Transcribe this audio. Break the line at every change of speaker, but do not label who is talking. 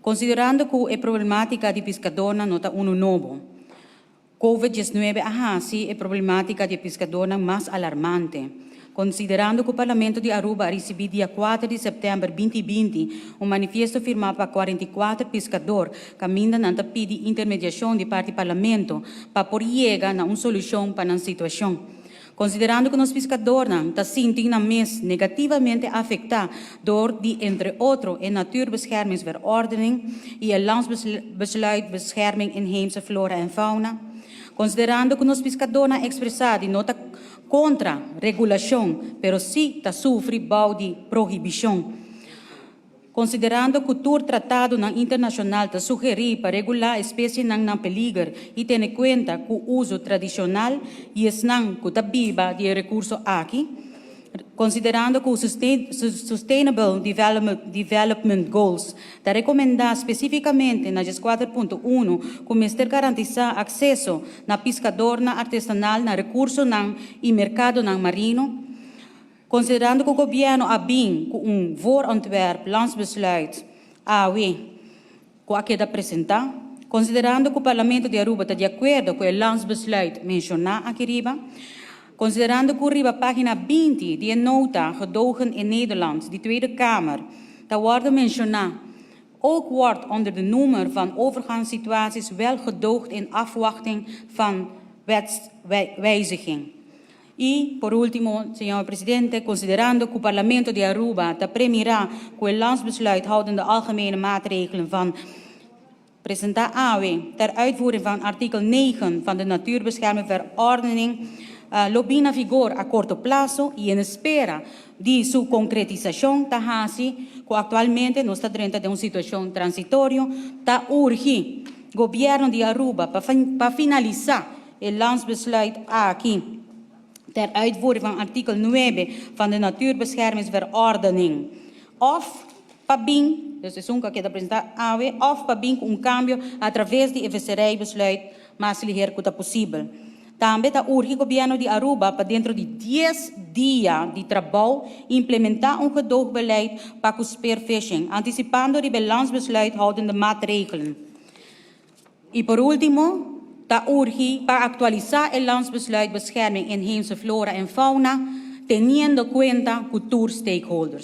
Considerando cu e problematica di piscadornan no ta uno nobo, COVID-19 a haci e problematica di piscadornan mas alarmante. Considerando cu Parlamento di Aruba a ricibi dia 4 di september 2020 un manifesto firma pa 44 piscador, caminda nan ta pidi intermediacion di parti Parlamento pa por yega na un solucion pa e situacion. Considerando cu nos piscadornan ta sinti nan mes negativamente afecta door di, entre otro, e Natuurbeschermingsverordening y e Landsbesluit Bescherming Inheemse Flora en Fauna. Considerando cu nos piscadornan a expresa di no ta contra regulacion, pero si ta sufri bou di prohibicion. Considerando cu tur tratadonan internacional ta sugeri pa regula especienan na peliger y tene cuenta cu uso tradicional y esnan cu ta biba di recurso aki. Considerando cu Sustainable Development Goals ta recomenda specificamente na 4.1 cu mester garantisa acceso na piscadornan artesanal na recursonan y mercadonan marino. Considerando cu gobierno a bin cu un voorontwerp landsbesluit AW cu a keda presenta. Considerando cu Parlamento di Aruba ta di acuerdo cu e landsbesluit menciona aki riba. Considerando cu riba pagina 20 di nota Gedogen in Nederland, di Tweede Kamer, daar wordt menciona: "Ook wordt onder de noemer van overgangssituaties wel gedoogd in afwachting van wetswijziging." Y, por ultimo, señor presidente, considerando cu Parlamento di Aruba ta premira cu e landsbesluit houdende algemene maatregelen van presenta awe ter uitvoering van artikel 9 van de Natuurbeschermingsverordening lo bin na vigor a corto plazo y en espera di su concretisacion, ta hasi cu actualmente nos ta den un situacion transitorio, ta urgi gobierno di Aruba pa finalisa e landsbesluit aki ter uitvoering van artikel 9 van de Natuurbeschermingsverordening. Of pa bin, dus esun cu a presenta awe, of pa bin un cambio a traves di visserijbesluit mas liher cu posibel. Tambe ta urgi gobierno di Aruba pa dentro di 10 dia di trabou implementa un gedoogbeleid pa spearfishing, anticipando e landsbesluit houdende maatregelen. Y por ultimo, ta urgi pa actualisa e landsbesluit bescherming inheemse flora en fauna, teniendo cuenta cu tur stakeholders.